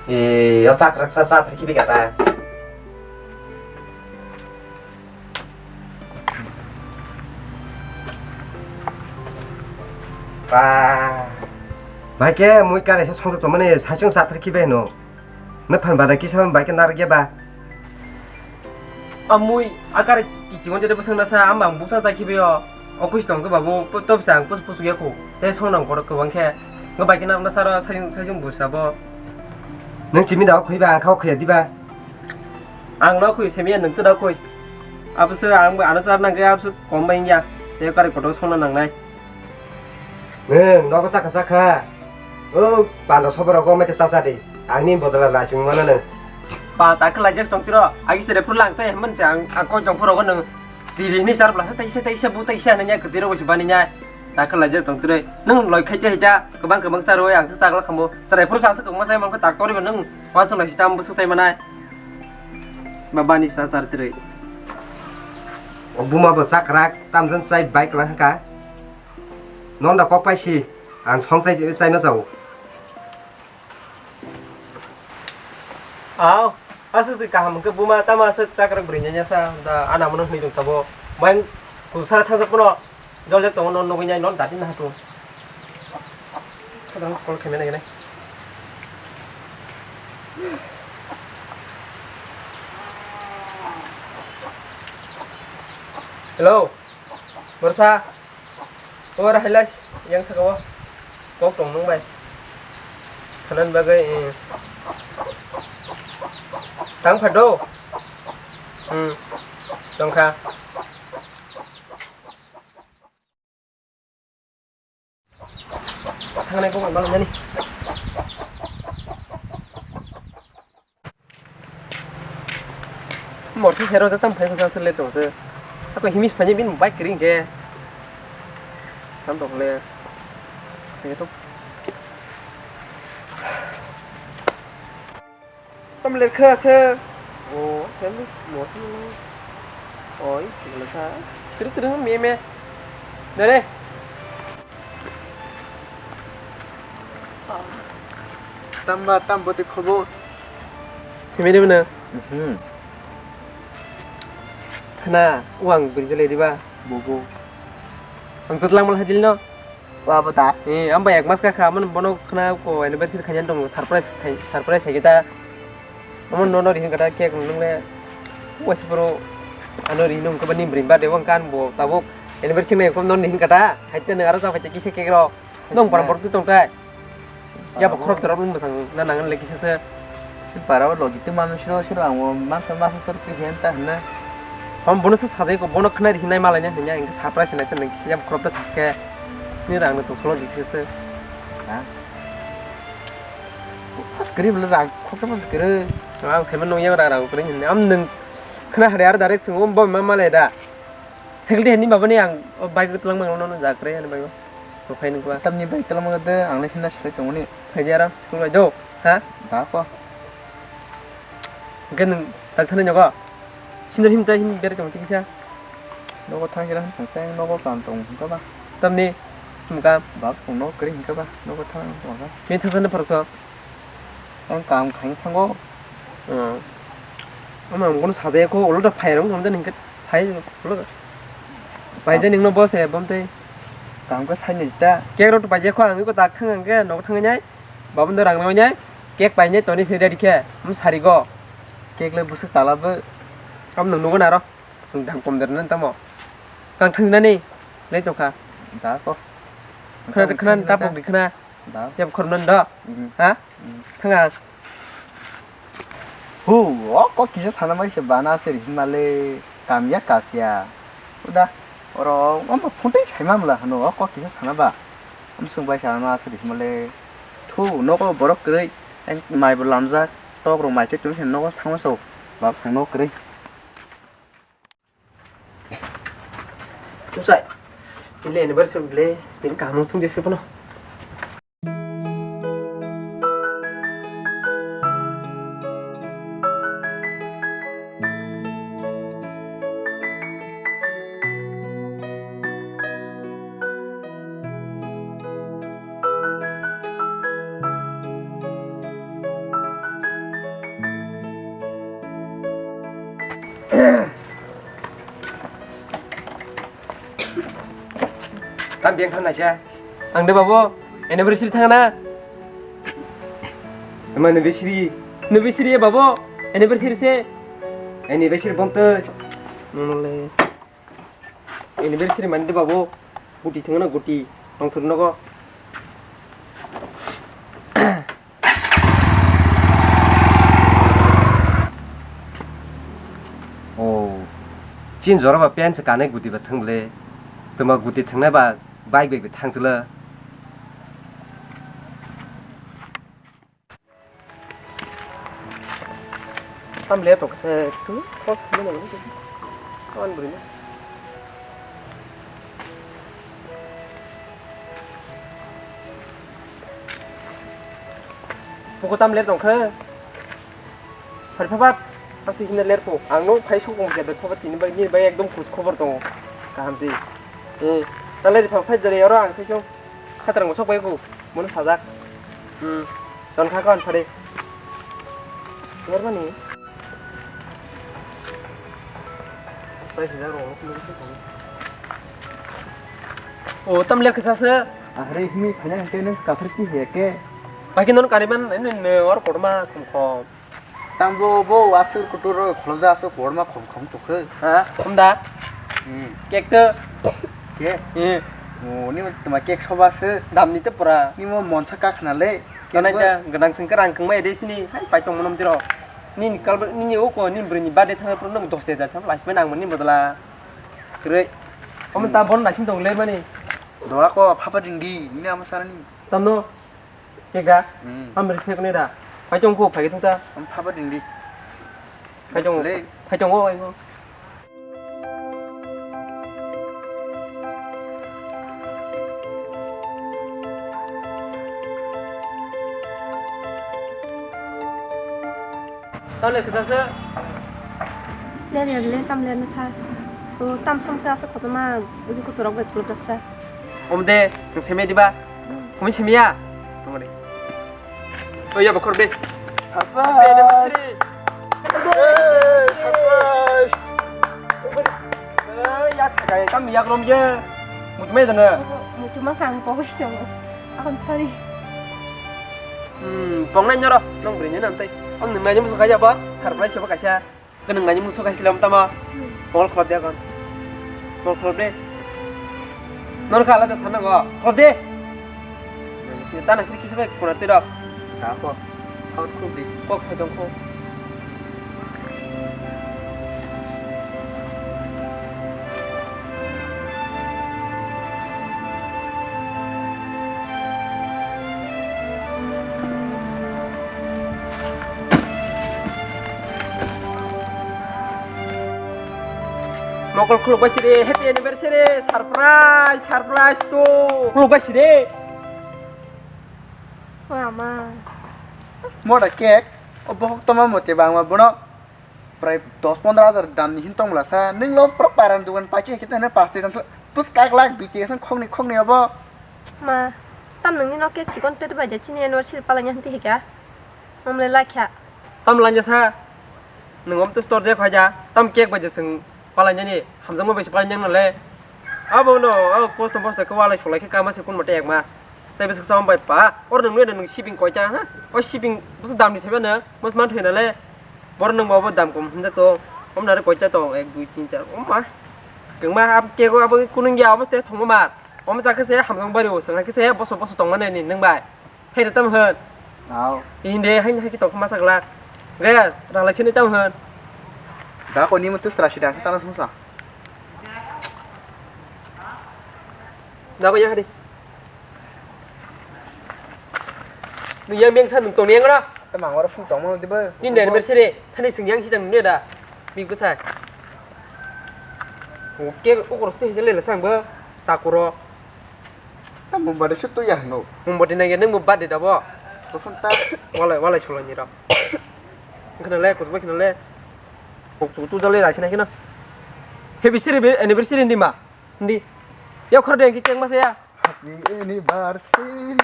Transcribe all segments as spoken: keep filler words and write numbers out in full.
E, o chakrak sa sa thar khibi kata. Ba. Bai ke mui kare se songjak tongmani saichung sa thar khibi no. Na phan bada kisa bai ke nar ge ba. Amui akar kiching jede bwswng nasa ama ang buksa chai khibi o. Office tong khe babu top sa ang pus pus ya khu. Te song nang kor kwbang khe. Ngo bai ke na nasa ro saichung saichung busa bo. Nang chimi da khoi ba ang khao khoi di ba. Ang no khoi semiya nang tu da khoi. Abse ang ba ano char nang ke abse kom ba ingya. Te kari koto song nang nai. Nwng nogo chakha chakha. O panda soborogo mete tasa di. Angni bodola lachung mano nwng. Pa ta khlai jak tong tiro. Agi sere phur lang chai hemon chang ang koi tong phorogo nwng. Tiri ni sar blasa taisa taisa bu taisa nanya ketiro bo sibani nya. Ta khlai jak tong tiro. Nwng loi khaite haita kwbang kwbang charo ang chakla khamo. Sere phur sa kwbang sai mangko tak tori nwng. Wansong lai sitam bwswk chai manai. Babani sa sar tiri. O buma bo chakrak tamjan chai bike lang ka. Nonda kok pai si, ang song chai, chai ma chao. Aw, aswk se kaham hwnkhe buma tamo aswk chakrak bwrwi nanya sa, da ana mono hwnwi tong tabo. Bai kusa thajak pono, joljak tongo non nugwi nai non dati na hatu. Khajang call khaimani gini. Hello. Borsa. Or hailas yang saka o. Kok tong nung bai. Khanan bagai, eh. Tang phado. Hmm. Tongkha. Thangnai kok ang balang nani. Morsi hero jata phai bwsa se le tong se. Ako himis phai bini bike kring ke. Tam tong le. Tam le kha se. O se mo morsi. Oi, le kha. Kiri kiri me me. Dare. Tamba, tam boti khobor. Thimi de bwno. Mhm. Khna, uang bini jole diba? Bobo. Ang to tlang mal hadil no. Wa bo ta. Eh, amba ek mas ka kha, man bono khna ko anniversary khayan tong surprise khai, surprise hai kita. Omo nono rihin kata cake nung le. Waisa puro ano rihin nung kaba nim rim ba de wang kan bo tabuk anniversary nai kom non rihin kata. Haite nang aro sa haite kisa cake ro. Nong param borok tong tai. Ya bo khorok torok nung bwsang na nangan le kisa se. Para o logi tu manu siro siro ang o masa masa sir tu hian ta hna. Hom bono se sajai ko bono khna rihin nai malai ne hnya engke surprise nai tang kisa ya bo khorok ta thaske. Ni rang no tong solo kisa se. Ha? Kwrwi bwle rang khoksa man kwrwi. Ang saiman nung yang rang rang kwrwi hinwi. Am nwng khna hari ar direct swngo, bo ma malai da. Secretary ni baba ni ang bike tlang mang no ja kwrwi ani bike. Bo phai nung kwa. Tamni bike tlang mang de ang le hinna swlai tongoni. Phai di ara school bai do. Ha? Da ko. Hwnkhe nwng tak thani nogo. Sindor himta him bere tong tikisa. Nogo thang kira hwn thang nogo kam tong hwnkha ba. Tamni hwnkha. Bak tong nogo kwrwi hwnkha ba nogo thang tong kha. Bini thangsa no phorok so. Ang kam khai thango. Oh. Ama ang kono sajaya ko ulo da phai rong hamda hwnkhe sai ulo. Pai je ningno bose bom tei. Kam ko sai ni ta. Kek rok to pai je kho ang ko tak thang ang ke nogo thang nai. Babun do rang nai. Kek pai nai toni se ready khe. Am sari go. Kek le busuk tala bo. Am nung nugo naro. Sung dam kom der nan tamo. Kang thang nani. Lai tokha. Da ko. Khna khna tapok di khna. Da. Yap khor nan do. Mhm. Ha? Mhm. Thanga. Hu, o kok kisa sana mai se bana se ri himale kamya kasya. Uda oro omo phuntai sai mamla hano o kok kisa sana ba. Am sung bai sana ma se ri himale. Thu nogo borok kwrwi mai bo lamjak tok rok mai se tong se nogo thangma so. Bak thang nogo kwrwi. Usai, tini anniversary ble, tini kaham thung jese pono. Tam beng thang naisa. Ang de babo, anniversary thang na. Ema anniversary. Anniversary babo, anniversary se. Anniversary bong to. Nole. Anniversary mande babo, guti thangna guti, tong thur nogo. Oh, chin jora ba pen se kanai guti ba thang le, tuma guti thangnai ba bike bike thang sila. Tam le tok se tu kos mo mo. Kawan beri ni. Buku tam le tong khe. Hari phapat. Asik hina ler po. Ang no phai sok kong khe phapat tini bai ni bai ekdom khus khobor tongo. Kaham si. Eh, ta le phapat phai jare oro ang phai sok. Khatrang sok bai ko. Mono sajak. Hmm. Ton kha kon phare. Yer mani. Pai sida ro. O tam ler kisa se. Ahre himi phanya ke nang kathar ki he ke. Pai ki non kariman ne ne or korma khum khom. Tambo bo aswk kutur khulumjak aswk kotorma khom khom tongkhe. Ha, hamda. Hmm. Cake to. Cake? Hmm. Oh, ni tuma cake soba se. Damni to pura. Ni mo monsa kakhna le. Cake kanai bo. Ta, gadang sing kerang kengmai de sini. Hai, pai tong monom tiro. Ni ni kal ni ni oko ni bwrwi ni birthday thang pro nang dos de jar thang last man ang ni bodla. Kre. Omo ta bon nasing tong le mani. Doa ko phapa ding di. Ni ama sarani. Tamno. Kega? Hmm. Am ri phek ni da. Phai chong ko, phai thung ta. Am phaba ding di. Phai chong. Le. Phai chong o, ai o. Tole kisa se. Le le le tam le na sa. O tam sam ka sa ko ma uju ko torok bai thulak sa. Om de, nang seme diba? Kumi semiya? Tunggu deh. Oh iya, bakor deh. Surprise. Bene masri. Hey, surprise. Eh, ya, kaya kami ya, belum ya. Mutu mai dana. Mutu ma kang pokis dong. Akon sorry. Hmm, pong nai nyoro, nong beri nyana nanti. Om nung nai nyamu kaya apa? Surprise apa kaya? Kwnwng nai musu khai silam tama. Hmm. Mol khulop de kon. Mol khulop de. Nor kha alada sana go. Khulop de. Tana sini kisa bai kuna tiro. Sako. Khaut khulop de. Kok sai tong kho. Mokol khuluk bai siri, happy anniversary, surprise, surprise to. Khuluk bai siri. O ama. Moda cake, o bohok toma mote bangma bono. Prai dos pondro hajar damni hin tong bwlasa, nwng lo pura paran dugan pachi hai khe tongna paste tong bwskak lak dui tiga san khokni khokni obo. Ma, tam nungni no cake sikon tete bai ja chini anniversary palanya hinti hika. Omle lakha. Tam lanja sa. Nwng om to store je khaja, tam cake bai ja sung palanya ni, hamjangma bai se palanya nang le. Abo no, abo post post khe walai sulai khe kama se kun mate ek mas. Tai bwswk sa bai pa, or nung nung shipping koi cha ha? O shipping bwswk dam ni saiba na, mas man thoi na le. Bor nung ba bo dam kom hinja to. Om na re koi cha to ek dui tin char. Om ma. Keng ma ab ke go abo kunung ya obo ste thong ma. Om cha khe se hamjang bari o sanga khe se boso boso tong ma ne ni nung bai. Hai da tam hwn. Aw. Inde hai hai ki tong ma sa gla. Ga ra la chini tam hwn. Da ko ni mu tu sra si dang sa na sung sa. Da ko ya hari. Nung yang meng sa nung tong yang ra. Tama ngora phung tongmano diba? Nini anniversary, thani sung yang sijang nung da. Big bwsai. Oke, okoro sini hijale le sang ba. Sakuro. Tamo bade se to ya no. Mung bade nang ya nung mo bade da bo. Koson ta. Walai, walai sulai ni ra. Khna le, kosba khna le. Kok tu tu jale ra sina khna. Happy siri be anniversary ndi ma. Ndi. Ya khor de ki keng ma se ya. Happy anniversary.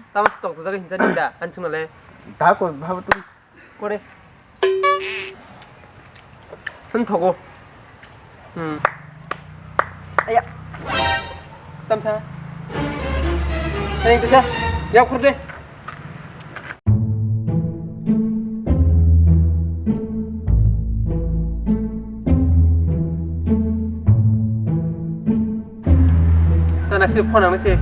Tamo stok tu jaga hinsa dinda, an chunga le. Da ko bhaba tu. Kore. Hwn thogo. Hmm. Aya. Tamsa. Hei, kisa. Yak khur de. Tana si phone ang si.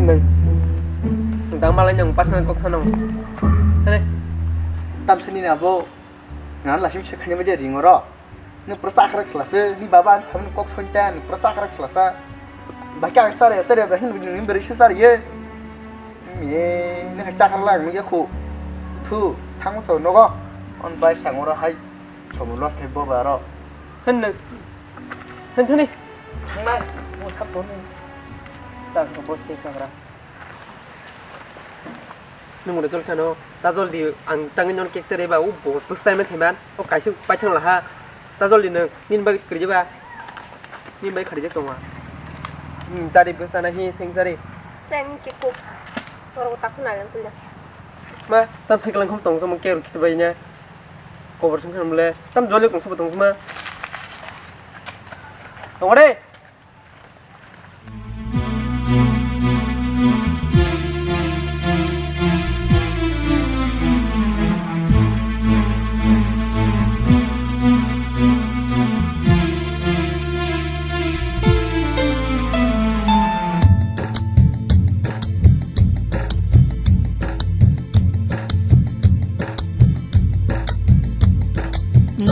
Nang, nang tang malai nang personal kok sanang. Hei. Tamsani na bo. Ngan lasim se khani baje ring oro. Ni pura chakrak sela se, ni baba ang samani kok soita, ni pura chakrak sela sa. Baki ang chare, chare, dah hin bini beri se chare ye. Ye, ni hai chakrak lang, ni ya khu. Thu, thang so nogo. On bai sang oro hai. Somo loss khai bo baro. Hen nang. Hen thani. Thangnai, mo thap bo ni. Chak bo se chakrak. Nwng mone tong khano, ta joldi ang tangwi nono cake chari ba, o bo bwsai ma thaiman, o kaisa paithang laha, ta joldi nwng nini bagwi kwrwi ba, nini bagwi kharijak tongo. Hmm, chari bwsana hi seng chari. Chani cake kok, borok tak khna lang kuya. Ma, tam cycle ang khum tong sama cake rok khito bai nya. Kobor sung kham le, tam joldi kung sabo tong ma. Tong re.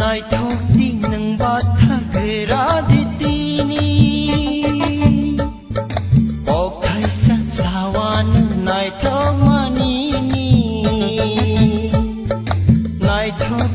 Naithok di nwng batha gra di tini. Kok thaisa sawano naithok manini. Naithok